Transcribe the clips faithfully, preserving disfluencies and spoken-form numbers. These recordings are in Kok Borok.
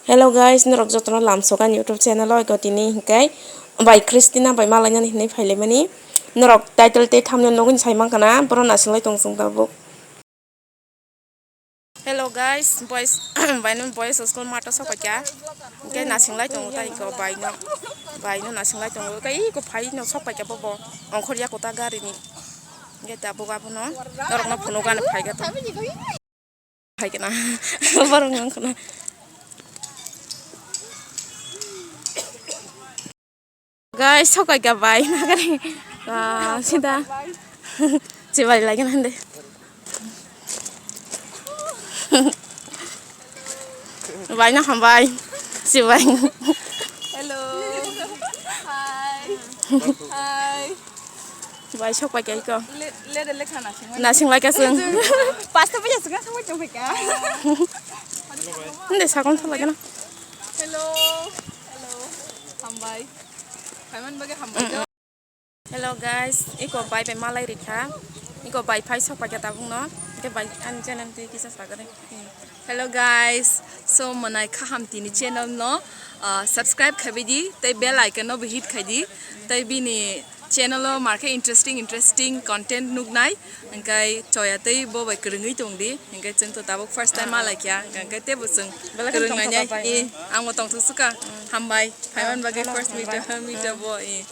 Hello guys, norok jotono lamsok ani YouTube channel o, ego tini hinkhe bai Christina bai malainani hinwi phailaimani. Norok title tei thumbnail nugwi sai mankha na, borok nasinglai tong chwng tabuk. Hello guys, boys, baino boys school mato sopaikha. Hinkhe nasinglai tongo tai iko baino. Baino nasinglai tongo. Kai iko phaino sopaikha bobo. Ongkhorya kota garini. Hinkhe tabuk abono norokno phunukgani phaikha to. Phaikha na. Borok wngkha na. Guys, sokai ka bai nagari. Ah, sida. Chibai lagi nande. Bai na hambai. Chibai. Hello. Hi. Hi. Bai sok pai kai ko. Le, le, le, le, khana sing. Na sing lai ka sing. Pasta paisa sing, sing, sing, sing. Nde sakon thala gana. Hello. Hello. Hambai. Paiman bage hambai. Hello guys, iko bai bai malai rikha. Iko bai phai sok paikha tabuk no. Ke bai ani channel twi kisa sagare. Hello guys, so manai khaham tini channel no, ah, subscribe khaibai di, tei bell icon no bo hit khai di, tei bini channel o markhe interesting interesting content nuknai, hingkai choya tei bo bai kwrwngwi tong di, hingkai chwng to tabuk first time malaikha, hingkai tebo chwng Belai kheno kwrwng nainai, tongthok bai. Eh, ang bo tongthok suka, hambai. Phaiman bagwi first meet, meet bo, eh.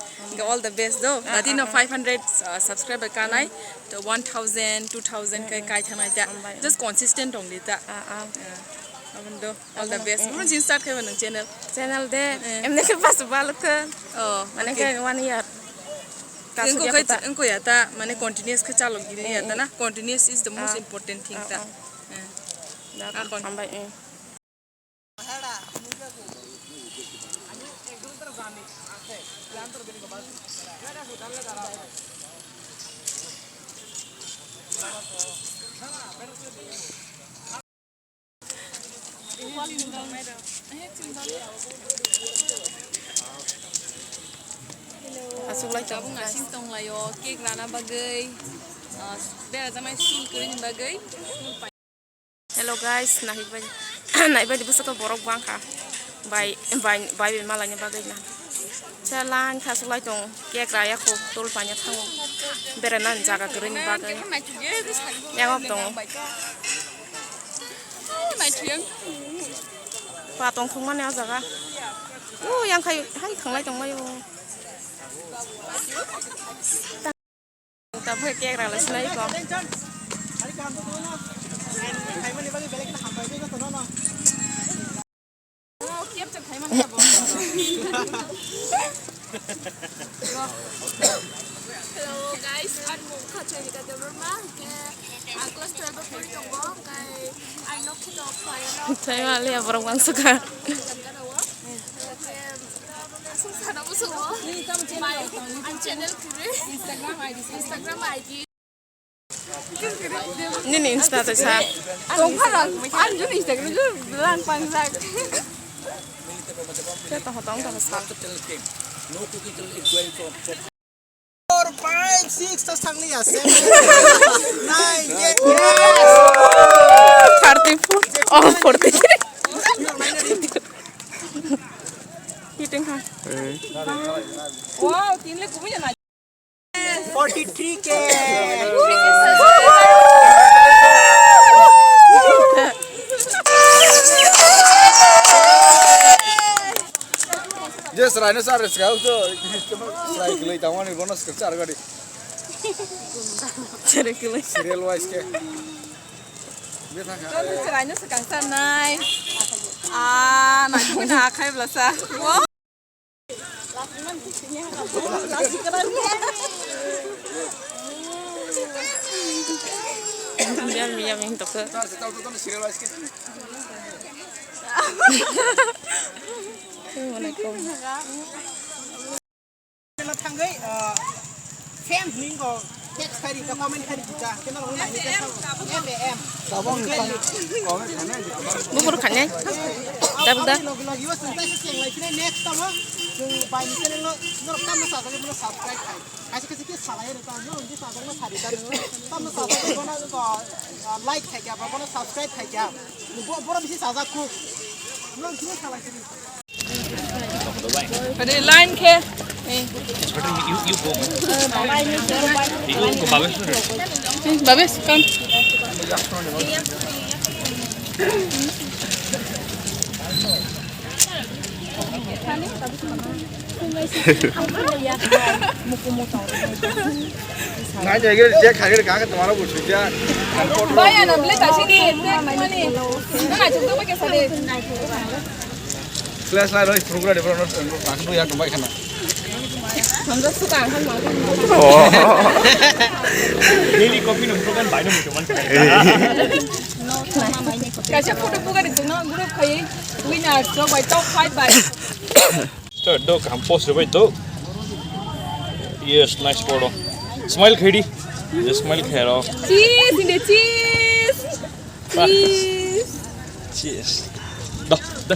All the best do. Dati no five hundred, uh, subscriber kanai, to one thousand, two thousand kai, kai thangnai ta. Just consistent tong di ta. Ah, ah. Eh, abon do. All the best. Mo jin start kai nang channel. Channel de, em ne ke pas balok ke. Oh, mane ke one year. Engko kai, engko ya ta, mane continuous ke chalok gini ya ta na. Continuous is the most important thing ta. Eh. Ah, kon- hambai, eh. Aswk lai tabuk tongo, guys. Nasing tonglaio, cake rana bagwi, ah, bera jamai sul kwrwini bagwi. Hello guys, naibai naibai bwswk borok bangkha bai bai bai malaina bagwi na. Cha lang kha sulai tong cake raya kho tol panya thango. Bera nan jaga kwrwini bagwi. Yang tongo. Pa tong thung mani o jaga. O yang khai hai thanglai tong mai o. Tabuk cake rala sinai ko. Hello guys, ang mung kha Chaynika Debbarma, hingke ang class twelve o pori tongo, hingke ang nok khito khlaio. Thai ma le borok mangsa kha. Hingke aswk sana muchungo. Ang channel kwrwi. Instagram I D. Nini Insta twi sa. Tongphara, ang juni Instagram juni lang pangjak. Khe to hotong to sa. Four, five, six to sang liya, seven, nine, ten, yes. Thirty-four, oh, forty-three. Hitting ha. Wow, tin le kumui na. Forty-three K. Yes, Rhino sir, is also, is like, like, I want to bonus ke char gadi. Char ke lai. Serial wise ke. Rhino sir kang sir nai. Ah, nai ko na khai bla sa. Wow. Yummy, yummy, hintok. Thangwi, uh, fan hwnwi wngkha. Text khai ri kha, comment khai ri kha, khe norok nai khe sao. F A M. Tabuk da. Logi logi o chwng kaisa cheng lai philai next tamo chwng bai ni channel no norok tamo sajagwi bono subscribe khai. Kaisa kaisa khe salai rw ta, norok je sajagma sari ta nw. Tamo sajagwi bono, uh, like khai kha, bono subscribe khai kha. Bo, borok bisi sajak khu. Line khe. Babes, come. Nai jai gere je khagere ga tomaro bu suja. Bhai, ano ble tashi di, mani. Na, na, chukdo ba kesa de. Class lai roi program de program tak do ya tumbai khana. Hamjak suka ang khang ma. Daily coffee no program bai no mutu man. Kaisa photo buga di no group khai winner so by top five by. Start do, kaham pose rwbai do. Yes, nice photo. Smile khaidi. Yes, smile khairo. Cheese, in the cheese. Ah. Cheese. Cheers. Da, da.